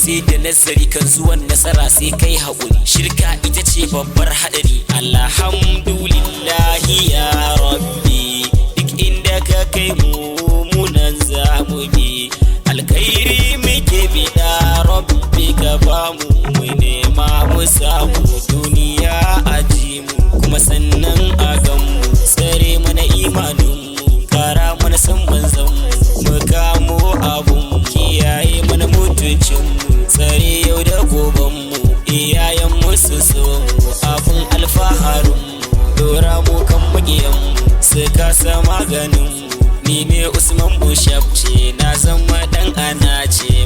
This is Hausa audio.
Sai da nazari kan zuwan nasara, sai kai haƙuri. Shirka ita ce babbar haɗari. Alhamdulillahi ya Rabbi, duk inda ka kai mu, munan za mu bi. Alkhairi muke biɗa, Rabbi ka bamu, mu nema mu samu, duniya a ji mu kuma sannan a gan mu. Tsare mana imanin mu, kara mana san manzon mu, mu kamo abun mu, kiyaye mana mutuncin mu, tsare yau da goben mu, iyayen mu su so mu, abun alfaharin mu, dora mu kan makiyan mu su kasa maganin mu. Ni ne Usman Bushaf ce, na zama dan ana ce.